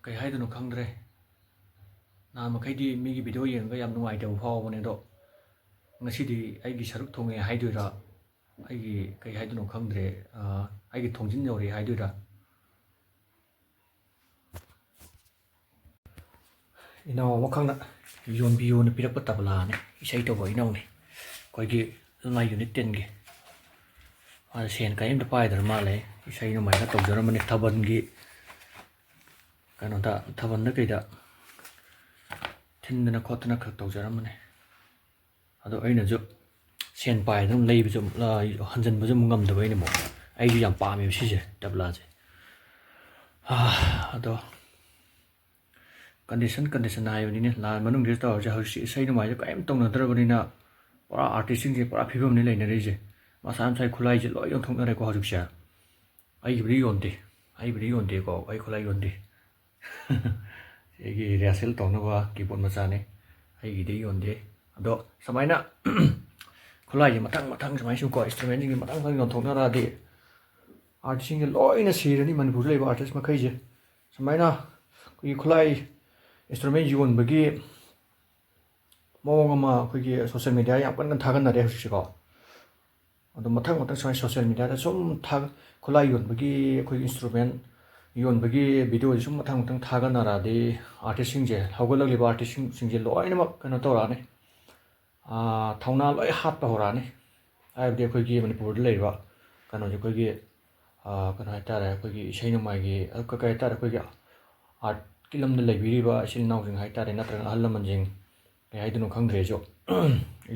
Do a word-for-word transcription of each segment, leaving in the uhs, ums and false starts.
ꯀꯩ ꯍꯥꯏꯗꯣꯏꯅꯣ ꯈꯪꯗ꯭ꯔꯦ꯫ ꯅꯍꯥꯟ ꯃꯈꯩꯗꯤ ꯃꯤꯒꯤ video ꯌꯦꯡꯉꯒ ꯌꯥꯝ ꯅꯨꯡꯉꯥꯏꯇꯕ ꯐꯥꯎꯕꯅꯦ, ꯑꯗꯣ ꯉꯁꯤꯗꯤ ꯑꯩꯒꯤ ꯁꯔꯨꯛ ꯊꯣꯡꯉꯦ ꯍꯥꯏꯗꯣꯏꯔꯥ, ꯑꯩꯒꯤ ꯀꯩ ꯍꯥꯏꯗꯣꯏꯅꯣ ꯈꯪꯗ꯭ꯔꯦ, ꯑ, ꯑꯩꯒꯤ ꯊꯣꯡꯖꯤꯟ ꯌꯧꯔꯛꯑꯦ ꯍꯥꯏꯗꯣꯏꯔꯥ꯫ ꯏꯅꯥꯎ ꯑꯃꯈꯛꯅ ꯌꯣꯟꯕꯤꯌꯣꯅ ꯄꯤꯔꯛꯄ ꯇꯕꯂꯥꯅꯦ, ꯏꯁꯩ ꯇꯧꯕ ꯏꯅꯥꯎꯅꯦ, ꯑꯩꯈꯣꯏꯒꯤ ꯂꯨꯝꯂꯥꯏ unit ten ꯒꯤ꯫ ꯃꯥꯅ ꯁꯦꯟ ꯀꯔꯤꯝꯇ ꯄꯥꯏꯗ꯭ꯔ ꯃꯥꯜꯂꯦ, ꯏꯁꯩ ꯅꯣꯡꯃꯥꯏꯅ ꯇꯧꯖꯔꯝꯕꯅꯤ, ꯊꯥꯕꯜꯒꯤ ꯀꯩꯅꯣꯗ, ꯊꯥꯕꯜꯗ ꯀꯩꯗ ꯊꯤꯟꯗꯅ ꯈꯣꯠꯇꯅ ꯈꯔ ꯇꯧꯖꯔꯝꯕꯅꯤ꯫ ꯑꯗꯣ ꯑꯩꯅꯁꯨ ꯁꯦꯟ ꯄꯥꯏꯗꯅ ꯂꯩꯕꯁꯨ, ꯑ, ꯍꯟꯖꯟꯕꯁꯨ ꯑꯃꯨꯛ ꯉꯝꯗꯕ ꯑꯩꯅ ꯑꯃꯨꯛ꯫ ꯑꯩꯁꯨ ꯌꯥꯝ ꯄꯥꯝꯃꯦꯕ ꯁꯤꯁꯦ, ꯇꯕ꯭ꯂꯥꯁꯦ꯫ ꯑ, ꯑꯗꯣ condition, condition ꯍꯥꯏꯕꯅꯤꯅꯦ꯫ ꯂꯥꯟ ꯃꯅꯨꯡꯁꯤꯗ ꯇꯧꯔꯤꯁꯦ꯫ ꯍꯧꯖꯤꯛꯁꯤ ꯏꯁꯩ ꯅꯣꯡꯃꯥꯏꯁꯨ ꯀꯔꯤꯝ ꯇꯧꯅꯗ꯭ꯔꯕꯅꯤꯅ ꯄꯨꯔꯥ artist ꯁꯤꯡꯁꯦ ꯄꯨꯔꯥ ꯐꯤꯕꯝꯅꯤ ꯂꯩꯅꯔꯤꯁꯦ꯫ ꯃꯁꯥ ꯃꯁꯥꯒꯤ ꯈꯨꯠꯂꯥꯏꯁꯦ ꯂꯣꯏ ꯌꯣꯟꯊꯣꯛꯅꯔꯦꯀꯣ ꯍꯧꯖꯤꯛꯁꯦ꯫ ꯑꯩꯒꯤꯕꯨꯗꯤ ꯌꯣꯟꯗꯦ, ꯑꯩꯕꯨꯗꯤ ꯌꯣꯟꯗꯦꯀꯣ, ꯑꯩ ꯈꯨꯠꯂꯥꯏ ꯌꯣꯟꯗꯦ꯫ ꯑꯩꯒꯤ rehearsal ꯇꯧꯅꯕ keyboard ꯃꯆꯥꯅꯤ, ꯑꯩꯒꯤꯗꯤ ꯌꯣꯟꯗꯦ꯫ ꯑꯗꯣ ꯁꯨꯃꯥꯏꯅ ꯈꯨꯠꯂꯥꯏꯁꯦ ꯃꯊꯪ ꯃꯊꯪ ꯁꯨꯃꯥꯏꯅ ꯁꯨꯝꯀꯣ, instrument ꯁꯤꯡꯁꯦ ꯃꯊꯪ ꯃꯊꯪ ꯌꯣꯟꯊꯣꯛꯅꯔꯛꯑꯗꯤ artist ꯁꯤꯡꯁꯦ ꯂꯣꯏꯅ ꯁꯤꯔꯅꯤ, ꯃꯅꯤꯄꯨꯔꯗ ꯂꯩꯕ artist ꯃꯈꯩꯁꯦ꯫ ꯁꯨꯃꯥꯏꯅ ꯑꯩꯈꯣꯏꯒꯤ ꯈꯨꯠꯂꯥꯏ instrument ꯌꯣꯟꯕꯒꯤ ꯃꯑꯣꯡ ꯑꯃ ꯑꯩꯈꯣꯏꯒꯤ social media ꯌꯥꯝ ꯀꯟꯅ ꯊꯥꯒꯠꯅꯔꯦ ꯍꯧꯖꯤꯛꯁꯦꯀꯣ꯫ ꯑꯗꯣ ꯃꯊꯪ ꯃꯊꯪ ꯁꯨꯃꯥꯏꯅ social media ꯗ ꯁꯨꯝ ꯊꯥ-, ꯈꯨꯠꯂꯥꯏ ꯌꯣꯟꯕꯒꯤ, ꯑꯩꯈꯣꯏꯒꯤ instrument ꯌꯣꯟꯕꯒꯤ video ꯁꯦ ꯁꯨꯝ ꯃꯊꯪ ꯃꯊꯪ ꯊꯥꯒꯠꯅꯔꯛꯑꯗꯤ artist ꯁꯤꯡꯁꯦ, ꯍꯧꯒꯠꯂꯛꯂꯤꯕ artist ꯁꯤꯡ, ꯁꯤꯡꯁꯦ ꯂꯣꯏꯅꯃꯛ ꯀꯩꯅꯣ ꯇꯧꯔꯛꯑꯅꯤ, ꯑꯥ, ꯊꯧꯅꯥ ꯂꯣꯏ ꯍꯥꯠꯄ ꯍꯧꯔꯛꯑꯅꯤ꯫ ꯍꯥꯏꯕꯗꯤ ꯑꯩꯈꯣꯏꯒꯤ ꯃꯅꯤꯄꯨꯔꯗ ꯂꯩꯔꯤꯕ ꯀꯩꯅꯣꯁꯦ, ꯑꯩꯈꯣꯏꯒꯤ, ꯑꯥ, ꯀꯩꯅꯣ ꯍꯥꯏꯇꯥꯔꯦ, ꯑꯩꯈꯣꯏꯒꯤ ꯏꯁꯩ ꯅꯣꯡꯃꯥꯏꯒꯤ, ꯑ, ꯀ-, ꯀꯩ ꯍꯥꯏꯇꯥꯔꯦ, ꯑꯩꯈꯣꯏꯒꯤ art ꯀꯤ ꯂꯝꯗ ꯂꯩꯕꯤꯔꯤꯕ ꯏꯆꯤꯜ ꯏꯅꯥꯎꯁꯤꯡ ꯍꯥꯏꯇꯥꯔꯦ, ꯅꯠꯇ꯭ꯔꯒ ꯑꯍꯜ ꯂꯃꯟꯁꯤꯡ, ꯀꯩ ꯍꯥꯏꯗꯣꯏꯅꯣ ꯈꯪꯗ꯭ꯔꯦ ꯑꯩꯁꯨ꯫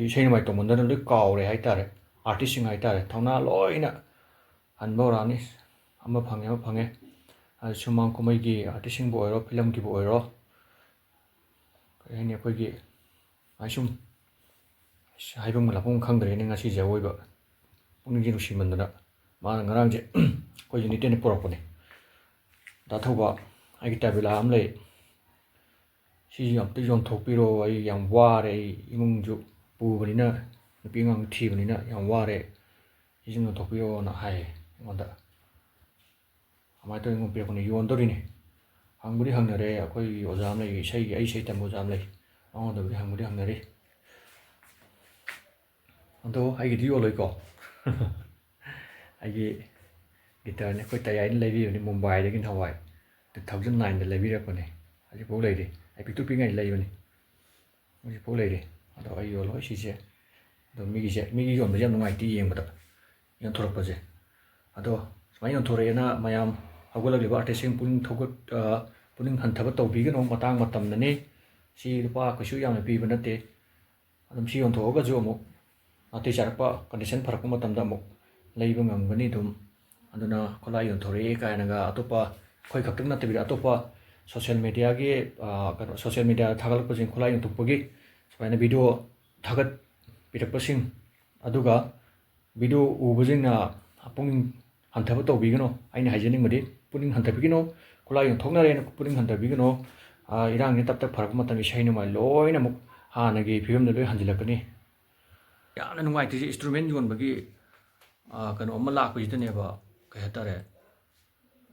ꯏꯁꯩ ꯅꯣꯡꯃꯥꯏ ꯇꯧꯃꯟꯗꯅ ꯂꯣꯏ ꯀꯥꯎꯔꯦ ꯍꯥꯏꯇꯥꯔꯦ꯫ Artist ꯁꯤꯡ ꯍꯥꯏꯇꯥꯔꯦ, ꯊꯧꯅꯥ ꯂꯣꯏꯅ ꯍꯟꯕ ꯍꯧꯔꯛꯑꯅꯤ꯫ ꯑꯃ ꯐꯪꯉꯦ, ꯑꯃ ꯐꯪꯉꯦ꯫ ꯑꯗ ꯁꯨꯃꯥꯡ ꯀꯨꯝꯍꯩꯒꯤ artist ꯁꯤꯡꯕꯨ ꯑꯣꯏꯔꯣ, film ꯒꯤꯕꯨ ꯑꯣꯏꯔꯣ, ꯀꯔꯤ ꯍꯥꯏꯅꯤ, ꯑꯩꯈꯣꯏꯒꯤ ꯑꯩ ꯁꯨꯝ, ꯑꯁ, ꯍꯥꯏꯐꯝꯒ ꯂꯥꯛꯐꯝ ꯈꯪꯗ꯭ꯔꯦꯅꯦ ꯉꯁꯤꯁꯦ ꯑꯋꯣꯏꯕ꯫ ꯄꯨꯛꯅꯤꯡꯁꯦ ꯅꯨꯡꯁꯤꯃꯟꯗꯅ꯫ ꯃꯥꯅ ꯉꯔꯥꯡꯁꯦ ꯑꯩꯈꯣꯏ unit ten ꯗ ꯄꯨꯔꯛꯄꯅꯦ꯫ "ꯗꯥ ꯊꯧꯕ, ꯑꯩꯒꯤ ꯇꯕꯦꯂꯥ ꯑꯃ ꯂꯩ꯫ ꯁꯤꯁꯨ ꯑꯝꯇ ꯌꯣꯟꯊꯣꯛꯄꯤꯔꯣ꯫ ꯑꯩ ꯌꯥꯝ ꯋꯥꯔꯦ꯫ ꯑꯩ ꯏꯃꯨꯡꯁꯨ ꯄꯨꯕꯅꯤꯅ, ꯅꯨꯄꯤ ꯑꯉꯥꯡ ꯊꯤꯕꯅꯤꯅ ꯌꯥꯝ ꯋꯥꯔꯦ꯫ ꯁꯤꯁꯨ ꯌꯣꯟꯊꯣꯛꯄꯤꯔꯣꯅ" ꯍꯥꯏꯌꯦ ꯑꯩꯉꯣꯟꯗ꯫ ꯑꯗꯨꯃꯥꯏꯅ ꯇꯧꯗꯅ ꯄꯤꯔꯛꯄꯅꯦ, ꯌꯣꯟꯗꯧꯔꯤꯅꯦ꯫ ꯍꯪꯕꯨꯗꯤ ꯍꯪꯅꯔꯦ, ꯑꯩꯈꯣꯏꯒꯤ ꯑꯣꯖꯥ ꯑꯃ ꯂꯩ, ꯏꯁꯩꯒꯤ, ꯑꯩ ꯏꯁꯩ ꯇꯝꯕ ꯑꯣꯖꯥ ꯑꯃ ꯂꯩ, ꯃꯉꯣꯟꯗꯕꯨꯗꯤ ꯍꯪꯕꯨꯗꯤ ꯍꯪꯅꯔꯤ꯫ ꯑꯗꯣ ꯑꯩꯒꯤꯗꯤ ꯌꯣꯜꯂꯣꯏꯀꯣ꯫ ꯑꯩꯒꯤ ꯒꯤꯇꯔꯅꯤ, ꯑꯩꯈꯣꯏ ꯇꯌꯥꯏꯅ ꯂꯩꯕꯤꯕꯅꯤ, ꯃꯨꯝꯕꯥꯏꯗꯒꯤ ꯅꯍꯥꯟꯋꯥꯏ two thousand nineꯗ ꯂꯩꯕꯤꯔꯛꯄꯅꯤ꯫ ꯍꯧꯖꯤꯛꯐꯥꯎ ꯂꯩꯔꯤ, ꯑꯩ ꯄꯤꯛꯇ꯭ꯔꯨ ꯄꯤꯛꯉꯩꯗ ꯂꯩꯕꯅꯤ, ꯍꯧꯖꯤꯛꯐꯥꯎ ꯂꯩꯔꯤ꯫ ꯑꯗꯣ ꯑꯩ ꯌꯣꯜꯂꯣꯏ ꯁꯤꯁꯦ꯫ ꯑꯗꯣ ꯃꯤꯒꯤꯁꯦ, ꯃꯤꯒꯤ ꯌꯣꯟꯕꯁꯦ ꯌꯥꯝ ꯅꯨꯡꯉꯥꯏꯇꯦ ꯌꯦꯡꯕꯗ, ꯌꯣꯟꯊꯣꯔꯛꯄꯁꯦ꯫ ꯑꯗꯣ ꯁꯨꯃꯥꯏꯅ ꯌꯣꯟꯊꯣꯔꯛꯑꯦꯅ ꯃꯌꯥꯝ ꯍꯧꯒꯠꯂꯛꯂꯤꯕ artistꯁꯤꯡ ꯄꯨꯛꯅꯤꯡ ꯊꯧꯒꯠ-, ꯑ, ꯄꯨꯛꯅꯤꯡ ꯍꯟꯊꯕ ꯇꯧꯕꯤꯒꯅꯨ, ꯃꯇꯥꯡ ꯃꯇꯝꯅꯅꯤ꯫ ꯁꯤ ꯂꯨꯄꯥ ꯀꯩꯁꯨ ꯌꯥꯝꯅ ꯄꯤꯕ ꯅꯠꯇꯦ꯫ ꯑꯗꯨꯝ ꯁꯤ ꯌꯣꯟꯊꯣꯛꯑꯒꯁꯨ ꯑꯃꯨꯛ ꯅꯥꯇꯩ ꯆꯥꯔꯛꯄ condition ꯐꯔꯛꯄ ꯃꯇꯝꯗ ꯑꯃꯨꯛ ꯂꯩꯕ ꯉꯝꯒꯅꯤ ꯑꯗꯨꯝ꯫ ꯑꯗꯨꯅ ꯈꯨꯠꯂꯥꯏ ꯌꯣꯟꯊꯣꯔꯛꯑꯦ ꯀꯥꯏꯅꯒ ꯑꯇꯣꯞꯄ, ꯑꯩꯈꯣꯏ ꯈꯛꯇꯪ ꯅꯠꯇꯕꯤꯗ ꯑꯇꯣꯞꯄ social mediaꯒꯤ, ꯑ, ꯀꯩꯅꯣ, social mediaꯗ ꯊꯥꯒꯠꯂꯛꯄꯁꯤꯡ, ꯈꯨꯠꯂꯥꯏ ꯌꯣꯟꯊꯣꯛꯄꯒꯤ ꯁꯨꯃꯥꯏꯅ video ꯊꯥꯒꯠꯄꯤꯔꯛꯄꯁꯤꯡ, ꯑꯗꯨꯒ video ꯎꯕꯁꯤꯡꯅ ꯄꯨꯛꯅꯤꯡ ꯍꯟꯊꯕ ꯇꯧꯕꯤꯒꯅꯨ꯫ ꯑꯩꯅ ꯍꯥꯏꯖꯅꯤꯡꯕꯗꯤ ꯄꯨꯛꯅꯤꯡ ꯍꯟꯊꯕꯤꯒꯅꯨ꯫ ꯈꯨꯠꯂꯥꯏ ꯌꯣꯟꯊꯣꯛꯅꯔꯦꯅ ꯄꯨꯛꯅꯤꯡ ꯍꯟꯊꯕꯤꯒꯅꯨ꯫ ꯑ, ꯏꯔꯥꯡꯁꯤ ꯇꯞ ꯇꯞ ꯐꯔꯛꯄ ꯃꯇꯝꯗ ꯏꯁꯩ ꯅꯣꯡꯃꯥꯏ ꯂꯣꯏꯅꯃꯛ ꯍꯥꯟꯅꯒꯤ ꯐꯤꯕꯝꯗ ꯂꯣꯏ ꯍꯟꯖꯤꯜꯂꯛꯀꯅꯤ꯫ ꯌꯥꯝꯅ ꯅꯨꯡꯉꯥꯏꯇ꯭ꯔꯤꯁꯦ instrument ꯌꯣꯟꯕꯒꯤ, ꯑ, ꯀꯩꯅꯣ ꯑꯃ ꯂꯥꯛꯄꯁꯤꯗꯅꯦꯕ, ꯀꯩ ꯍꯥꯏꯇꯥꯔꯦ,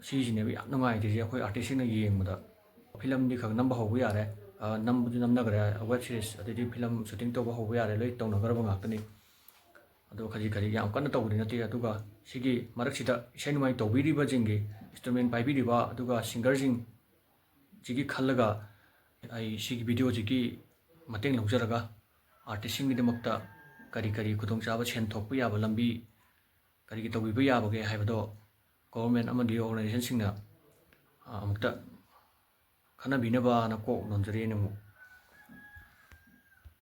ꯁꯤꯁꯤꯅꯦꯕ ꯌꯥꯝ ꯅꯨꯡꯉꯥꯏꯇ꯭ꯔꯤꯁꯦ ꯑꯩꯈꯣꯏ artistꯁꯤꯡꯅ ꯌꯦꯡꯕꯗ꯫ Filmꯗꯤ ꯈꯔ ꯅꯝꯕ ꯍꯧꯕ ꯌꯥꯔꯦ, ꯑ, ꯅꯝꯕꯗꯤ ꯅꯝꯅꯈ꯭ꯔꯦ, web series ꯑꯗꯩꯗꯤ film shooting ꯇꯧꯕ ꯍꯧꯕ ꯌꯥꯔꯦ, ꯂꯣꯏ ꯇꯧꯅꯈ꯭ꯔꯕ ꯉꯥꯛꯇꯅꯤ꯫ ꯑꯗꯣ ꯈꯖꯤꯛ ꯈꯖꯤꯛ ꯌꯥꯝ ꯀꯟꯅ ꯇꯧꯕꯗꯤ ꯅꯠꯇꯦ꯫ ꯑꯗꯨꯒ ꯁꯤꯒꯤ ꯃꯔꯛꯁꯤꯗ ꯏꯁꯩ ꯅꯣꯡꯃꯥꯏ ꯇꯧꯕꯤꯔꯤꯕꯁꯤꯡꯒꯤ, instrument ꯄꯥꯏꯕꯤꯔꯤꯕ ꯑꯗꯨꯒ singerꯁꯤꯡ ꯁꯤꯒꯤ ꯈꯜꯂꯒ ꯑꯩ ꯁꯤꯒꯤ videoꯁꯤꯒꯤ ꯃꯇꯦꯡ ꯂꯧꯖꯔꯒ artistꯁꯤꯡꯒꯤꯗꯃꯛꯇ ꯀꯔꯤ ꯀꯔꯤ ꯈꯨꯗꯣꯡꯆꯥꯕ, ꯁꯦꯟ ꯊꯣꯛꯄ ꯌꯥꯕ ꯂꯝꯕꯤ ꯀꯔꯤ ꯀꯔꯤ ꯇꯧꯕꯤꯕ ꯌꯥꯕꯒꯦ ꯍꯥꯏꯕꯗꯣ government ꯑꯃꯗꯤ organizationꯁꯤꯡꯅ, ꯑ, ꯑꯃꯨꯛꯇ ꯈꯟꯅꯕꯤꯅꯕꯅ ꯀꯣꯛ ꯅꯣꯟꯖꯔꯤ ꯑꯩꯅ ꯑꯃꯨꯛ꯫